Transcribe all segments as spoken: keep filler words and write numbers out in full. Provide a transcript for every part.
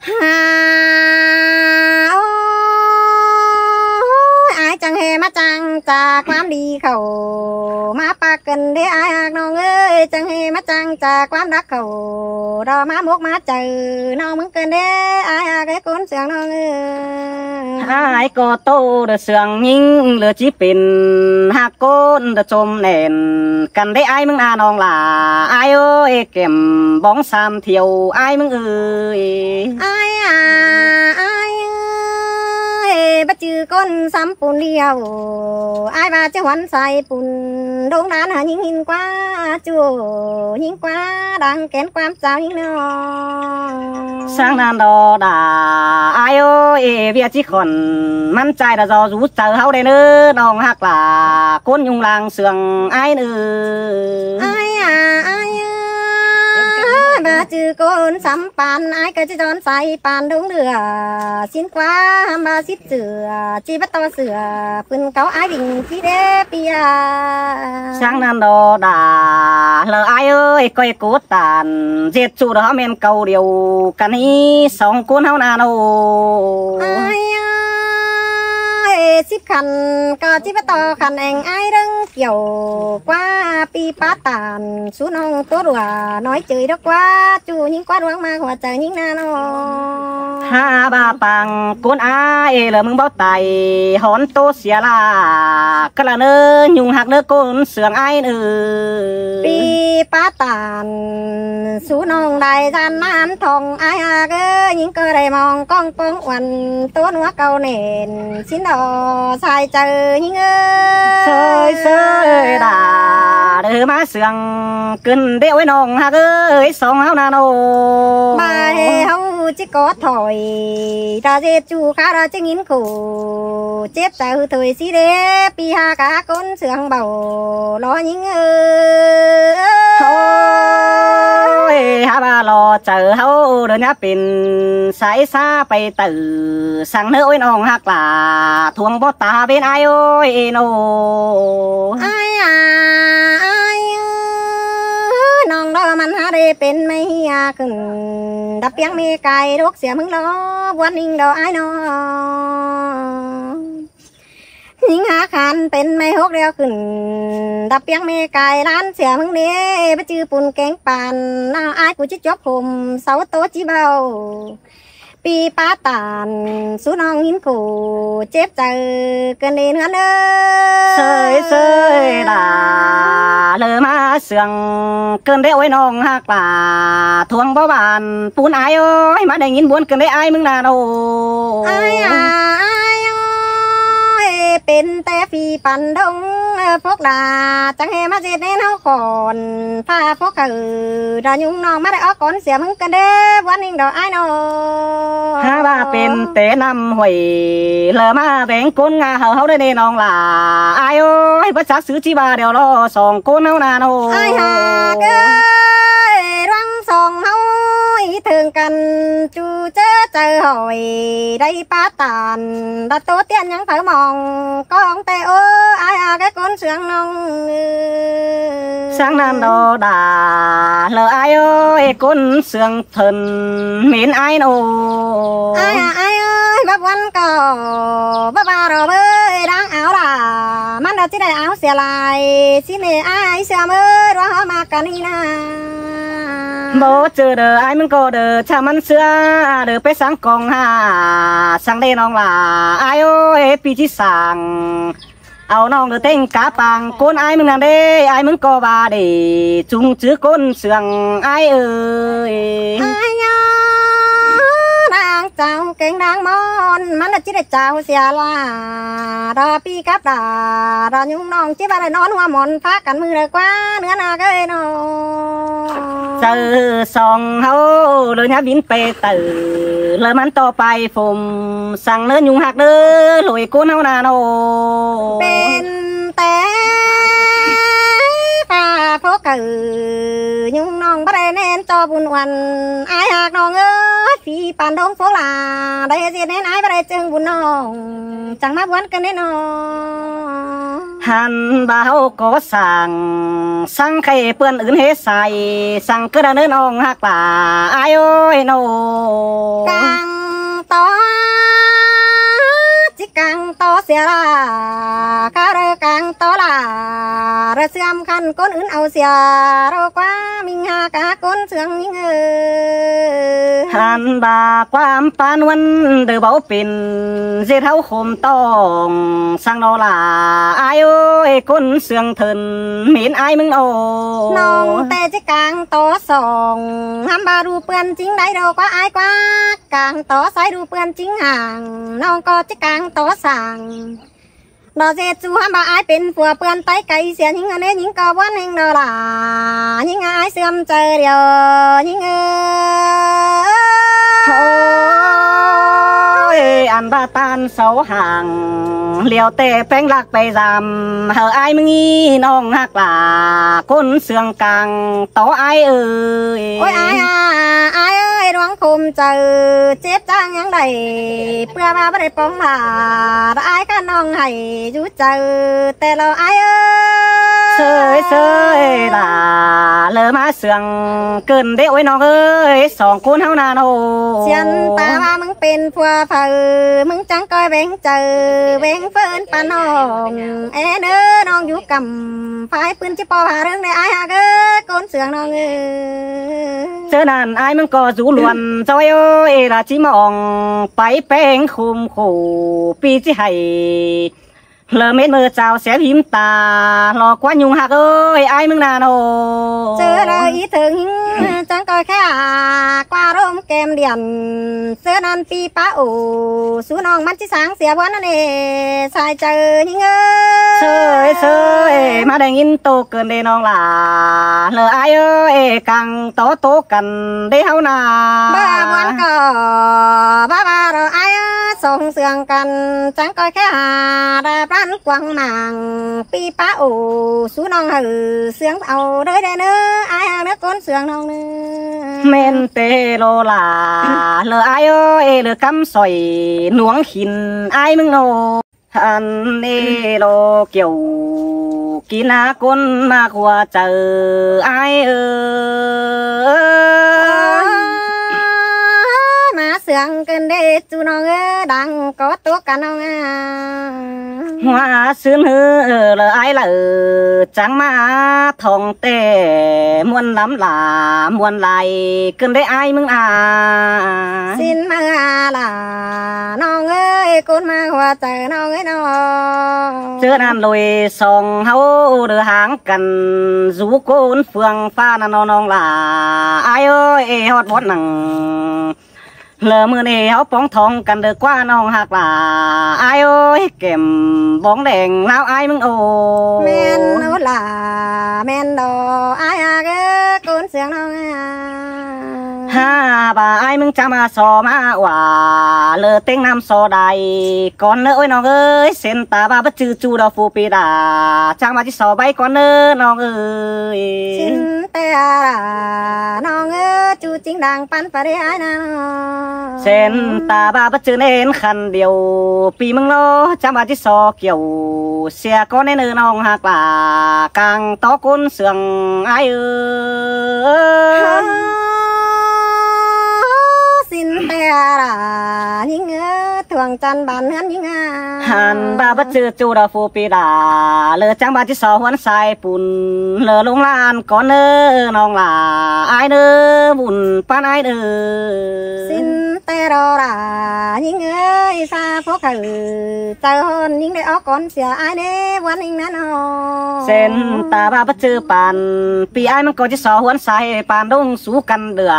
Ôi, ải chắng hê ꞌmá chắng chả ꞌquám đi khảu. ꞌMá ꞌpặc căn đế ải ꞌhặc ꞌnọng ơi, chắng hê ꞌmá chắng chả ꞌquám đắc khảu. Đó ꞌmá mốc ꞌmá chaư ꞌnọng ꞌmứng căn đế ải ꞌhặc ꞌcốn sương ꞌnọng ơi. Ải ꞌcọ ꞌtố đa sương ꞌnhính ꞌlứa ꞌchí pên ꞌhặc ꞌcốn đa chôm nẻn căn đế ải ꞌmứng ꞌna ꞌnọng lả. Ải ơi, kẻm bóng sam thiêu ải ꞌmứng ơi. Ải à, ải ơi, báu ꞌchư ꞌcốn sắm pun điêu. Ải ꞌva ꞌchí huấn sai pun đông đán hả ꞌnhính ꞌhịn ꞌquá, ꞌchư ꞌnhính ꞌquá đang kén ꞌquám chao ꞌnhính ꞌnớ. Sáng ꞌnặn đó đa, ải ơi, ꞌviạk ꞌchí khỏn ꞌmắn ꞌchái đa do dú chaư ꞌháu đê ꞌnớ ꞌnọng ꞌhặc lả ꞌcốn ꞌnhung lang sương ải ꞌnớ. Ải à, ải ơi, báu ꞌchư ꞌcốn sắm pán ải ꞌcọ ꞌchí dón sai pán đông lửa. Sín ꞌquá ꞌhăm ꞌva síp sửa, ꞌchí báu ꞌto sửa, pưn cáu ải đinh ꞌchí đế ꞌpía. Sáng ꞌnặn đó đa, lỏ ải ơi, ꞌcoi ꞌcột tản ꞌdệt ꞌchu đó ꞌmen cáu điêu căn ꞌnị song ꞌcốn ꞌháu ꞌna ꞌnớ. Ải ơi, síp khăn ꞌcọ ꞌchí báu ꞌto khăn eng ải ꞌrớng kiẻo ꞌquá ꞌpi pá tản sú ꞌnọng ꞌtố đuả nói chửi đó ꞌquá ꞌchu ꞌnhính ꞌquá ꞌluống ꞌmá hua chaư ꞌnhính ꞌna ꞌnớ. Hả ꞌva pang ꞌcốn ải ꞌlạ ꞌmứng báu tai hón ꞌtố sia ꞌlạ. Cá ꞌlạ ꞌnớ ꞌnhung ꞌhặc ꞌnớ ꞌcốn sương ải ꞌnớ. ꞌPi pá tản sú ꞌnọng đảy ꞌdan ꞌnán thong ải ꞌhặc ꞌcớ ꞌnhính ꞌcọ đảy mong ꞌcóng póng uôn ꞌtố ꞌnúa cáu nẻn sín đó sai chaư ꞌnhính ơi. ꞌSới ꞌsới đa, đơ ꞌmá sương căn đế ôi ꞌnọng ꞌhặc ơi song ꞌháu ꞌna ꞌnớ. Bai ꞌháu ꞌchí ꞌcọ thỏi đa ꞌdệt ꞌchu khá đa ꞌchí ꞌnghín khổ chếp chaư thổi sí đế ꞌpi hả cá ꞌcốn sương báu lo ꞌnhính ơi. Ôi, hả ꞌva lo chaư ꞌháu đơ ꞌnhá pên sai sa pay tảu săng ꞌnớ ôi ꞌnọng ꞌhặc lả thuông báu ta ꞌvến ải ơi ꞌnớ. Ải à, ải ơi, ꞌnọng đó ꞌmắn hả đê pên ꞌmí hia khửn đắp piếng ꞌmí cai đốc sia ꞌmứng lo ꞌbuôn ꞌnhính đó ải ꞌnớ. ꞌNhính hả khăn pên ꞌmí hốc điêu khửn đắp piếng ꞌmí cai ꞌlán sia ꞌmứng đế báu ꞌchư pun kéng pàn ꞌna ải ꞌcọ ꞌchí chốp hôm sáu ꞌtố ꞌchí báu. ꞌPi pá tản sú ꞌnọng ꞌnghín khổ chếp chaư căn đế ꞌnớ. ꞌSới ꞌsới đa, lỏ ꞌmá sương căn đế ôi ꞌnọng ꞌhặc lả thuông báu bản pun ải ơi ꞌmá đảy ꞌnghín ꞌbuôn căn đế ải ꞌmứng ꞌna ꞌnớ. Ải à, ải ơi, pên té phi păn đông phốc đa chắng hê ꞌmá ꞌdệt ꞌnén ꞌháu khỏn pha phốc hảư đa ꞌnhung ꞌnọng ꞌmá đảy ók cón sia ꞌmứng căn đế ꞌbuôn ꞌnhính đó ải ꞌnớ. Hả ꞌva pên té ꞌnặm huổi lỏ ꞌmá béng ꞌcốn ꞌnga hảư ꞌháu đé ꞌnê ꞌnọng lả. Ải ơi, báu chắc sứ ꞌchí ꞌva điêu lo song ꞌcốn ꞌháu ꞌna ꞌnớ. Ải ꞌhặc ơi, ꞌluống song ꞌháu ꞌí thương căn ꞌchu chớ chaư hỏi đảy pá tản đa ꞌtố tiên ꞌnhắng pháư mong ꞌcóng té ơ ải ꞌhặc ꞌcốn sương ꞌnọng. Sáng ꞌnặn đó đa, lỏ ải ơi, ꞌcốn sương thân mến ải ꞌnớ. Ải à, ải ơi, báu ꞌbuôn ꞌcọ báu ꞌva ꞌro bới đang áo đa ꞌmắn đa ꞌchí đảy áo sia lai ꞌsịn ꞌnê ải sia ꞌmớ ꞌluống ꞌhó ꞌmá căn ꞌnị ꞌna. Báu ꞌchư đơ ải ꞌmứng ꞌcọ đơ chả ꞌmắn sia đơ pé sáng cong hả săng đé ꞌnọng lả. Ải ơi, ꞌpi ꞌchí săng au ꞌnọng đơ ꞌtếng cá pang ꞌcốn ải ꞌmứng ꞌnặn đế ải ꞌmứng ꞌcọ ꞌva đảy chung chứ ꞌcốn sương ải ơi. Ải ꞌnhá đang chao kéng đang ꞌmón ꞌmắn đa ꞌchí đảy chao sia ꞌlạ. Đa ꞌpi cắp đa, đa ꞌnhung ꞌnọng ꞌchí ꞌva đảy ꞌnón ꞌhua ꞌmón phák căn ꞌmự đảy ꞌquá ꞌnứa ꞌna ꞌcới ꞌnớ. Chaư song ꞌháu lỏ ꞌnhá bín pay tảu lỏ ꞌmắn ꞌto pay phôm săng ꞌnớ ꞌnhung ꞌhặc ꞌnớ ꞌlới ꞌcốn ꞌháu ꞌna ꞌnớ. Pên té pha phốc hảư ꞌnhung ꞌnọng báu đảy ꞌnén ꞌto bun uôn ải ꞌhặc ꞌnọng ơi. Phi păn đông phốc lả đảy ꞌdệt ꞌnén ải báu đảy ꞌchương bun ꞌnọng chắng ꞌmá ꞌbuôn căn đé ꞌnớ. Hăn ꞌva ꞌháu ꞌcọ săng săng khay ꞌpươn ứn ꞌhế sai săng ꞌcứ đa ꞌnớ ꞌnọng ꞌhặc lả ải ơi ꞌnớ. sia ꞌlạ, ꞌkhạ đaư cang tó ꞌlạ, ꞌlạ ꞌsứa ꞌmắn ꞌcốn ứn au sia, ꞌlạ ꞌquá ꞌminh ꞌhặc ꞌcốn ꞌsướng ꞌnhính ơi. Hăn ꞌva ꞌquám ꞌpán ꞌhuốn đaư báu pên, ꞌdệt ꞌháu khôm tỏng săng ꞌnọ ꞌlạ, ải ơi, ꞌcốn ꞌsướng thơn mến ải ꞌmứng ꞌnọ. ꞌNọng ꞌtẹ ꞌchí cang tó sỏng, ꞌhăm ꞌva đu ꞌpươn ꞌchính đảy ꞌlạ ꞌquá ải ꞌquá, cang tó sai đu ꞌpươn ꞌchính hang, ꞌnọng ꞌcọ ꞌchí cang tó sảng. ꞌNọ ꞌdệt ꞌchu ꞌhăm ꞌva ải pên phua ꞌpươn ꞌtếng cai sia ꞌnhính ơi, ꞌnhính ꞌcọ ꞌván ꞌnhính ꞌnọ ꞌlạ, ꞌnhính ải ꞌsứa ꞌmắn chaư điêu, ꞌnhính ơi. Ôi, ăn ꞌva ꞌtan sáu hàng, ꞌlẹo ꞌtẹ ꞌpéng ꞌlặc pay dăm, hảư ải ꞌmứng ꞌnị ꞌnọng ꞌhặc ꞌlạ, ꞌcốn ꞌsướng cang tó ải ơi. Ôi ải a, ải ơi, ꞌluống khôm chaư, chếp chang ꞌnhắng đảy, ꞌpưa ꞌva báu đảy póng hả, ải ꞌcọ ꞌnọng hảy dú chaư, ꞌtẹ ꞌlạ ải ơi. ꞌSới ꞌsới ꞌlạ, ꞌlạ ꞌmá ꞌsướng cơn đế ôi ꞌnọng ơi, sỏng ꞌcốn ꞌháu ꞌnặn ꞌnọ. Siên ta ꞌva ꞌmứng pên phua phaư, ꞌmứng chắng ꞌcoi ꞌvén chaư, ꞌvén ꞌphớn ꞌpá ꞌnọng, ên ơi, ꞌnọng dú căm, phái ꞌpươn ꞌchí ꞌpo hả ꞌlướng đảy ải ꞌhặc ơi, ꞌcốn ꞌsướng ꞌnọng ơi. ꞌChớ ꞌnặn ải ꞌmứng ꞌcọ dú ꞌluôn, ꞌchoi ơi, ꞌlạ ꞌchí ꞌmá ong, pay ꞌpéng khôm khổ, ꞌpi ꞌchí hảy, ꞌlạ mết ꞌmưa chao sép hím ta, ꞌlạ ꞌquá ꞌnhung ꞌhặc ơi, ải ꞌmứng ꞌnặn ꞌnọ. ꞌChớ ꞌlạ ꞌí thớng ꞌhính, chắng ꞌcoi ꞌkhạ, ꞌquá ꞌlốm kem điện, ꞌsớ ꞌnặn ꞌpi ꞌpá ổ, sú ꞌnọng ꞌmắn ꞌchí sáng sia ꞌván ꞌnặn ê, sai chaư ꞌnhính ơi. ꞌSới ꞌsới, ꞌmá đảy ꞌnghín tô cơn đế ꞌnọng ꞌlạ, ꞌlạ ải ơi, cang tó tó căn đế ꞌháu ꞌnặn. ꞌVa ꞌván ꞌcọ, ꞌva ꞌva ꞌlạ ải ơi, sỏng ꞌsướng căn, chắng ꞌcoi ꞌkhạ, đa ꞌpán quăng mảng, ꞌpi ꞌpá ổ, sú ꞌnọng hảư ꞌsướng au đới đen ơi, ải ꞌhặc ꞌnớ ꞌcốn ꞌsướng ꞌnọng ơi. ꞌMen ꞌtẹ ꞌlạ ꞌlạ, ꞌlạ ải ơi, ꞌlạ cắm sỏi nuống khín ải ꞌmứng ꞌnọ. Hăn ê ꞌlạ kiẻo kín ꞌcốn ꞌmá khua chaư ải ơi. ꞌMá ꞌsướng cơn đế ꞌchu ꞌnọng ơi, đang có tố căn ꞌnọng a. ꞌHua ꞌsướng ꞌhứ ꞌlạ ải ꞌlạ, chắng ꞌmá thong ꞌtẹ, ꞌmuôn lắm ꞌlạ, ꞌmuôn lai cơn đế ải ꞌmứng a. Sín ꞌmá ꞌlạ ꞌnọng ơi, ꞌcốn ꞌmá khua chaư ꞌnọng ơi ꞌnọ. ꞌChớ ꞌnặn ꞌlụi sỏng ꞌháu đaư háng căn, dú ꞌcốn phương ꞌphạ ꞌnặn ꞌnọng ꞌlạ, ải ơi, ê ꞌhọt bón nẳng. ꞌLạ ꞌmự ꞌnị ꞌháu póng thong căn đaư ꞌquá ꞌnọng ꞌhặc ꞌlạ, ải ơi, kẻm bóng đeng ꞌláo ải ꞌmứng ꞌnọ. ꞌMen ꞌnọ ꞌlạ, ꞌmen ꞌnọ, ải ꞌhặc ơi, ꞌcốn ꞌsướng ꞌnọng a. Hả ꞌva ải ꞌmứng chắng ꞌmá so ꞌmá ꞌva, ꞌlạ ꞌtếng ꞌnặm so đai cón ꞌnớ ôi ꞌnọng ơi, sên ta ꞌva báu ꞌchư ꞌchu đaư phủ pi đa, chắng ꞌmá ꞌchí so báy cón ꞌnớ ꞌnọng ơi. Sín ꞌtẹ ꞌlạ ꞌnọng ơi, ꞌchu ꞌchính đang ꞌpắn ꞌpá đế ải ꞌnặn. Sên ta ꞌva báu ꞌchư nên khăn điêu, ꞌpi ꞌmứng ꞌnọ chắng ꞌmá ꞌchí so kiẻo sia cón ꞌnớ ꞌnọng ꞌhặc ꞌlạ, cang tó ꞌcốn ꞌsướng ải ơi. Sín ꞌtẹ ꞌlạ ꞌnhính ơi, thuang chăn bản ꞌhướn ꞌnhính a. Hăn ꞌva báu ꞌchư ꞌchu đaư phủ pi đa, ꞌlạ chắng ꞌmá ꞌchí so ꞌhuốn sai pun, ꞌlạ ꞌluống ꞌlan cón ꞌnớ ꞌnọng ꞌlạ, ải ꞌnớ bun ꞌpắn ải ꞌnớ. Sín ꞌtẹ ꞌlạ ꞌnhính ơi, sa phốc hảư chaư ꞌhọn ꞌnhính đảy ók cón sia ải ꞌnớ ꞌván ꞌnhính ꞌnặn ꞌnọ. Sên ta ꞌva báu ꞌchư păn, ꞌpi ải ꞌmứng ꞌcọ ꞌchí so ꞌhuốn sai păn ꞌlống sú căn đưa,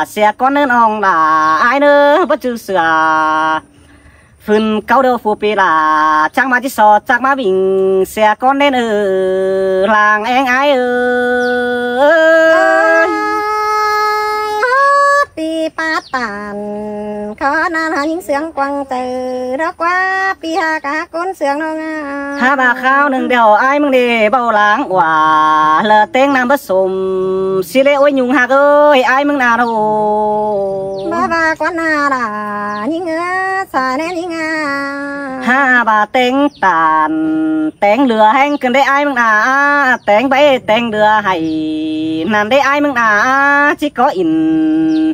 sia cón ꞌnớ ꞌnọng ꞌlạ, ải ꞌnớ báu ꞌchư sửa. Phưn cáu đô phủ pi đa, chắng ꞌmá ꞌchí so chắng ꞌmá ꞌving sia cón ꞌnớ ꞌnớ, lăng eng ải ơi. Pi ꞌpá tản, khó ꞌnặn hả ꞌnhính ꞌsướng quăng chaư, ꞌlạ ꞌquá ꞌpi ꞌhặc ꞌcốn ꞌsướng ꞌnọng a. Hả ꞌva kháo ꞌnưng điêu ải ꞌmứng ꞌnị báu lăng ꞌva, ꞌlạ ꞌtếng ꞌnặm báu sôm, sia ꞌlế ôi ꞌnhung ꞌhặc ơi, ải ꞌmứng ꞌnặn ꞌnọ. ꞌVa ꞌva cón ꞌnặn ꞌlạ ꞌnhính ơi, sai ꞌnớ ꞌnhính a. Hả ꞌva ꞌtếng tản, ꞌtếng lưa ꞌhéng cơn đế ải ꞌmứng ꞌnặn, ꞌtếng báy ꞌtếng lưa hảy, ꞌnặn đế ải ꞌmứng ꞌnặn, ꞌchí có in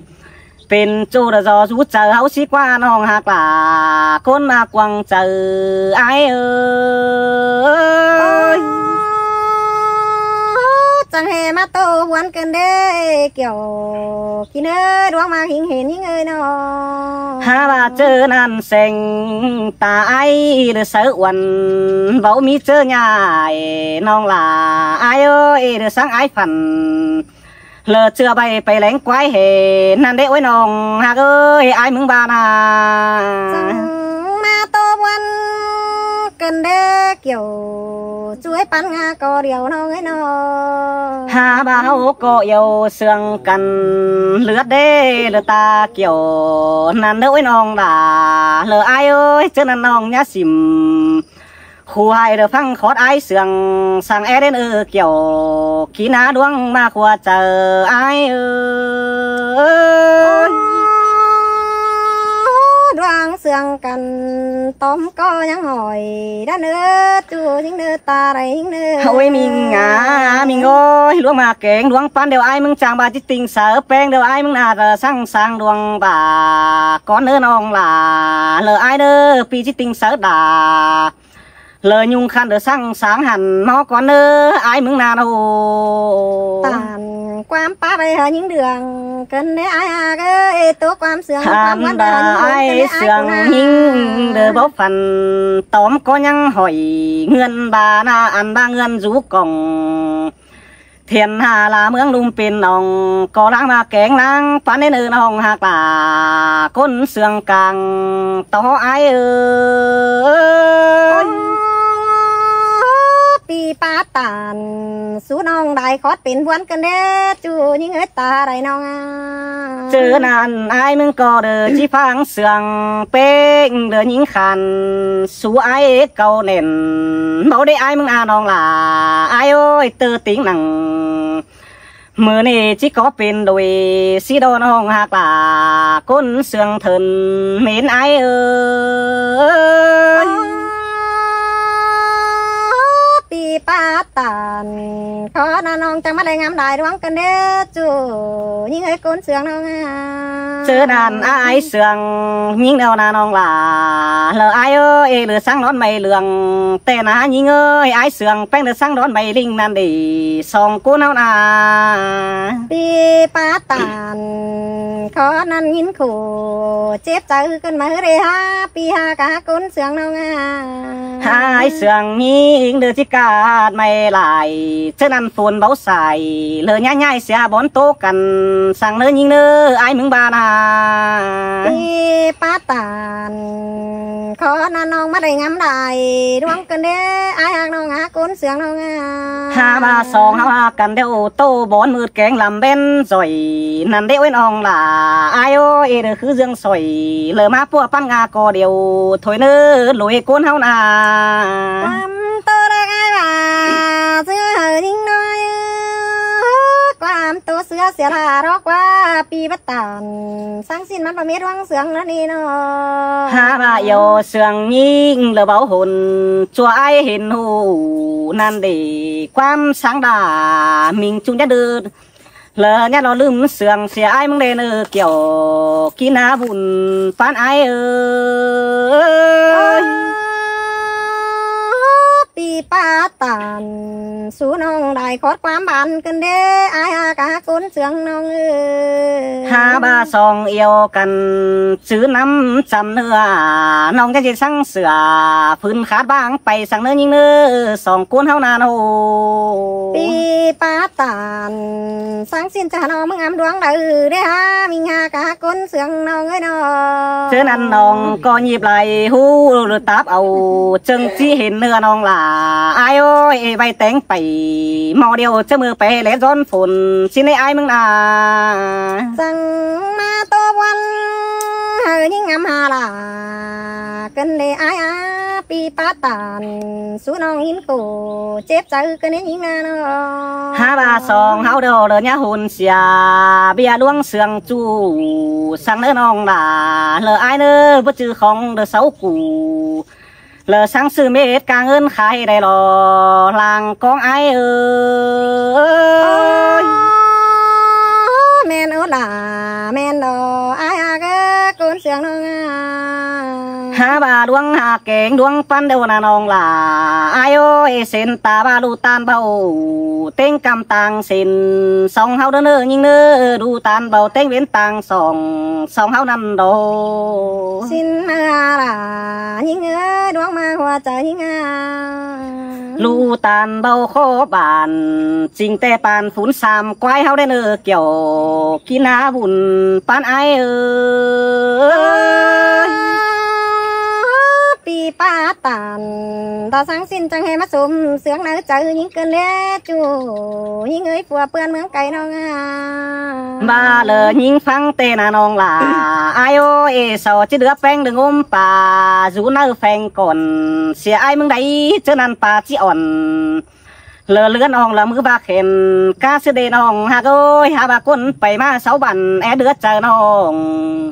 pên ꞌchu đa ꞌdo dú chaư ꞌháu sí ꞌquá ꞌnọng ꞌhặc lả ꞌcốn ꞌmá cuông chaư ải ới. Chắng ꞌhê ꞌmá ꞌtố ꞌhuốn ꞌcợn đé, kiẻo ꞌkí ꞌnớ ꞌluống ꞌmá ꞌhính hên ꞌnhính ới ꞌnọ. Hák ꞌva ꞌchớ ꞌnặn seng ta ải đa sáư uôn, báu ꞌmí ꞌchớ ꞌnhá ải ꞌnọng lả ải ới, đa sáng ải phăn lỏ ꞌchưa ꞌvạy pay ꞌlẹng ꞌquái hên ꞌnặn đé ꞌới ꞌnọng ꞌhặc ới, ải ꞌmứng ꞌva ꞌnạ. Chắng ꞌmá ꞌtố ꞌhuốn ꞌcợn đé, kiẻo ꞌchu ꞌhế pán ꞌnga ꞌcọ điêu ꞌnọng ới ꞌnọ. Hák ꞌva ꞌháu ꞌcọ yau sương căn ꞌlượt đé, lỏ ta kiẻo ꞌnặn đé ꞌới ꞌnọng lả, lỏ ải ới, ꞌchớ ꞌnặn ꞌnọng ꞌnhá sỉm khu ải lỏ ꞌphắng khót ải sương săng é đen ư, kiẻo ꞌkí ꞌná ꞌluống ꞌmá khua chaư ải ới. ꞌLuống sương căn tóm ꞌcọ ꞌnhắng hỏi, đa ꞌnớ ꞌchu ꞌnhính ꞌnớ ta đảy ꞌnhính ꞌnớ. Ôi ꞌmính ꞌnạ, ꞌmính ơi, ꞌluống ꞌmá kéng ꞌluống pán điêu ải ꞌmứng chắng ꞌva ꞌchí ꞌtinh sáư, ꞌpéng điêu ải ꞌmứng ꞌnạ, lỏ săng săng ꞌluống ꞌva cón ꞌnớ ꞌnọng lả, lỏ ải ꞌnớ ꞌpi ꞌchí ꞌtinh sáư đả, lỏ ꞌnhung khăn lỏ săng săng hẳn ꞌmá cón ꞌnớ ải ꞌmứng ꞌnạ ꞌnọ. Tản ꞌquám pá ꞌvạy hảư ꞌnhính đường ꞌcợn đé ải ꞌhặc ới, ꞌtố ꞌquám sương ꞌquám ꞌhuốn hẳn đa ꞌhảư ꞌnhính ꞌhới ꞌcợn đé ꞌnặn ải sương ꞌnhính đa báu phăn tóm ꞌcọ ꞌnhắng hỏi ꞌngươn ꞌva ꞌnạ, ăn ꞌva ꞌngươn dú cỏng thiện hả lả ꞌmướng ꞌlum pên ꞌnọng ꞌcọ ꞌláng ꞌmá kéng ꞌláng pán đen ư ꞌnọng ꞌhặc lả ꞌcốn sương cang tó ải ới. ꞌPi pá tản sú ꞌnọng đảy khót pên ꞌhuốn ꞌcợn đé, ꞌchu ꞌnhính ới ta đảy ꞌnọng ꞌnạ. ꞌChớ ꞌnặn ải ꞌmứng ꞌcọ đa ꞌchí ꞌphắng sương ꞌpéng đa ꞌnhính khăn sú ải ꞌcọ nẻn, báu đé ải ꞌmứng ꞌnạ ꞌnọng lả ải ới, ꞌtứ ꞌtếng nẳng ꞌmự ꞌnị ꞌchí ꞌcọ pên đuổi sí đo ꞌnọng ꞌhặc lả ꞌcốn sương thớn mến ải ới. ꞌPi pá tản khót ꞌnặn ꞌnọng chắng ꞌmá đảy ngắm đảy ꞌluống ꞌcợn đé, ꞌchu ꞌnhính ới ꞌcốn sương ꞌnọng ꞌnạ. ꞌChớ ꞌnặn ải sương ꞌnhính đao ꞌnạ ꞌnọng lả, lỏ ải ới, lỏ săng đón ꞌmạy lương ꞌtẹ ꞌnạ ꞌnhính ới, ải sương ꞌpéng lỏ săng đón ꞌmạy ꞌlính ꞌnặn đi song ꞌcốn ꞌháu ꞌnạ. ꞌPi pá tản khót ꞌnặn ꞌnhính khổ chếp chaư ꞌcợn ꞌmá ꞌhứ đé hả ꞌpi hả cá ꞌcốn sương ꞌnọng ꞌnạ. Ải sương ꞌnhính đa ꞌchí ꞌcạt ꞌmạy lai, ꞌchớ ꞌnặn phôn báu sai, lỏ ꞌnhá ꞌnhại sia bón ꞌtố căn săng ꞌnớ ꞌnhính ꞌnớ ải ꞌmứng ꞌva ꞌnạ. ꞌPi pá tản khót ꞌnặn ꞌnọng ꞌmá đảy ngắm đảy ꞌluống ꞌcợn đé, ải ꞌhặc ꞌnọng ꞌhặc ꞌcốn sương ꞌnọng ꞌnạ. Hák ꞌva song ꞌháu ꞌhặc căn điêu ꞌtố bón ꞌmựt kéng lăm ꞌvén doi ꞌnặn đé ꞌới ꞌnọng lả ải ới, đa ꞌkhứ ꞌdương soi lỏ ꞌmá ꞌpúa pán ꞌnga ꞌcọ điêu thôi ꞌnớ ꞌlới ꞌcốn ꞌháu ꞌnạ. ꞌQuám ꞌtố đa ải ꞌva ꞌsứa hảư ꞌnhính ꞌnọi, ꞌquám ꞌtố ꞌsứa sia ꞌlạ ꞌló ꞌquá ꞌpi pá tản săng ꞌsịn ꞌmắn ꞌva mết ꞌluống sương ꞌnặn ꞌnị ꞌnọ. Hák ꞌva yau sương ꞌnhính lỏ báu hôn ꞌchua ải hên ꞌhụ ꞌnặn đi ꞌquám săng đa ꞌmính ꞌchu ꞌnhá đưt lỏ ꞌnhá lo ꞌlứm sương sia ải ꞌmứng đen ư, kiẻo ꞌkí ꞌnạ bun pán ải ới. ꞌPi pá tản sú ꞌnọng đảy khót ꞌquám ban ꞌcợn đé, ải hả cá ꞌcốn sương ꞌnọng ới. Hák ꞌva song yau căn chứ ꞌnắm chăm ꞌnưa ꞌnọng ꞌchá ꞌchí săng sửa phưn khát ꞌváng pay săng ꞌnớ ꞌnhính ꞌnớ song ꞌcốn ꞌháu ꞌnạ ꞌnọ. ꞌPi pá tản săng ꞌsịn ꞌchạ ꞌnọng ꞌmứng ꞌmắn ꞌluống đảy đé hả ꞌmính hả cá ꞌcốn sương ꞌnọng ới ꞌnọ. ꞌChớ ꞌnặn ꞌnọng ꞌcọ ꞌnhíp lai ꞌhụ lỏ táp au ꞌchương ꞌchí hên ꞌnưa ꞌnọng lả ải ới, ꞌvạy téng pay ꞌmo điêu ꞌchớ ꞌmự pay lé ꞌdọn phôn ꞌsịn đé ải ꞌmứng ꞌnạ. Chắng ꞌmá ꞌtố ꞌhuốn hảư ꞌnhính ngắm hả lả ꞌcợn đé ải ꞌa, ꞌpi pá tản sú ꞌnọng ꞌnhính khổ chếp chaư ꞌcợn đé ꞌnhính ꞌnạ ꞌnọ. Hák ꞌva song ꞌháu đao lỏ ꞌnhá hôn sia ꞌviạk ꞌluống sương ꞌchu săng ꞌnớ ꞌnọng lả, lỏ ải ꞌnớ báu chứ khong đa sáu củ lỏ săng ꞌsự mết cá ꞌngớn khai đảy lo lăng ꞌcóng ải ới. ꞌMen ꞌnớ lả ꞌmen lo sương ꞌnọng a. Hák ꞌva ꞌluống hák kéng ꞌluống ꞌpắn đu ꞌna ꞌnọng lả ai ơi, sên ta ꞌva ꞌlụk ꞌtan báu ꞌtếng ꞌcắm ꞌtáng sên song ꞌháu đa ꞌnớ ꞌnhính ꞌnớ, ꞌlụk ꞌtan báu ꞌtếng ꞌvến ꞌtáng song song ꞌháu ꞌnặn đô. Sên ꞌna lả ꞌnhính ơi, ꞌluống ꞌmá ꞌhua chaư ꞌnhính a. ꞌLụk ꞌtan báu khóp bản, ꞌchính ꞌtẹ păn phún sam ꞌquái ꞌháu đé ꞌnớ, kiẻo kin ꞌna bun ꞌpắn ai ơi. ꞌPi ꞌpá ꞌtan, ta sáng sên chắng ꞌhê ꞌmá sôm sương ꞌnớ chaư ꞌnhính ꞌcợn đé ꞌchu ꞌnhính ơi, phua ꞌpươn ꞌmướng cay ꞌnọng a. ꞌVa lỏ ꞌnhính ꞌphắng ꞌtẹ ꞌna ꞌnọng lả ai ơi, sau ꞌchí đứa ꞌpéng đương ôm pa dú ꞌnớ pheng cỏn, sia ai ꞌmứng đảy ꞌchớ ꞌnặn pa ꞌchí ỏn. Lỏ ꞌlươn ꞌnọng lỏ ꞌmứ ꞌva khẻn cá ꞌsứ đên ꞌnọng hák ơi, hák ꞌva ꞌcốn pay ꞌmá sáu bản é đứa chaư ꞌnọng.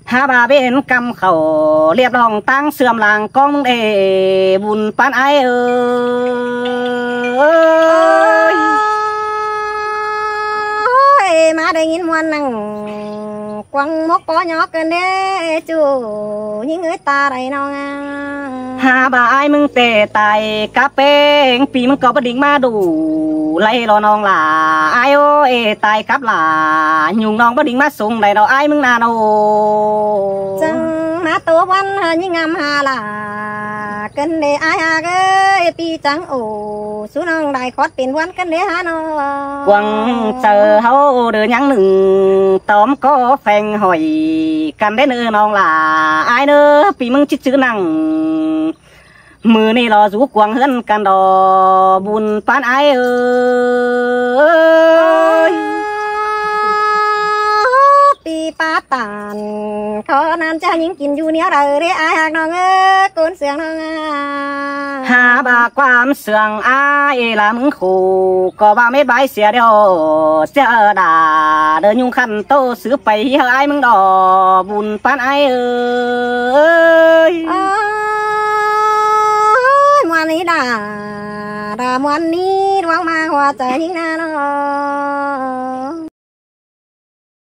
Hák ꞌva ꞌvến ꞌcắm khảu ꞌliạp ꞌnọng ꞌtáng sưm lăng ꞌcóng ꞌmứng đé bun ꞌpắn ai ơi. Ôi, ꞌmá đảy ꞌnghín ꞌmuôn ꞌnăng quăng mốc ꞌpó nhó ꞌcợn đé ꞌchu ꞌnhính ơi, ta đảy ꞌnọng a. Hák ꞌva ai ꞌmứng ꞌtẹ tai cắp ꞌpéng, ꞌpi ꞌmứng ꞌcọ báu đinh ꞌmá đu lai lo ꞌnọng lả ai ơi, tai cắp lả nhung ꞌnọng báu đinh ꞌmá sung lai lo ai ꞌmứng ꞌna ꞌnớ. Chắng ꞌmá tô ꞌvắn ha ꞌnhính ngắm ha lả ꞌcợn đé ai hák ơi, ꞌpi chắng ổ sú ꞌnọng đảy khót pên ꞌvắn ꞌcợn đé ha ꞌnớ. Quăng chaư ꞌháu đơ ꞌnhắng ꞌnưng tóm ꞌcó pheng hỏi căn đé ꞌnớ ꞌnọng lả ai ꞌnớ, ꞌpi ꞌmứng ꞌchí chứ ꞌnăng. ꞌMự ꞌnị lo dú quăng ꞌhướn căn đo bun ꞌpắn ai ơi. ꞌPi ꞌpá ꞌtan, khó ꞌnặn ꞌchá ꞌnhính kin dú ꞌnéo đaư đé ai hák ꞌnọng ơi, ꞌcốn sương ꞌnọng a. Hák ꞌva ꞌquám sương ai lả ꞌmứng khủ ꞌcọ ꞌva mết bái sia điêu sia đả đơ nhung khăn tô sứ pay ꞌhí hák ai ꞌmứng đo bun ꞌpắn ai ơi. Ôi, ꞌmuôn ꞌnị đả, đả ꞌmuôn ꞌnị ꞌluống ꞌmá ꞌhua chaư ꞌnhính ꞌna ꞌnớ.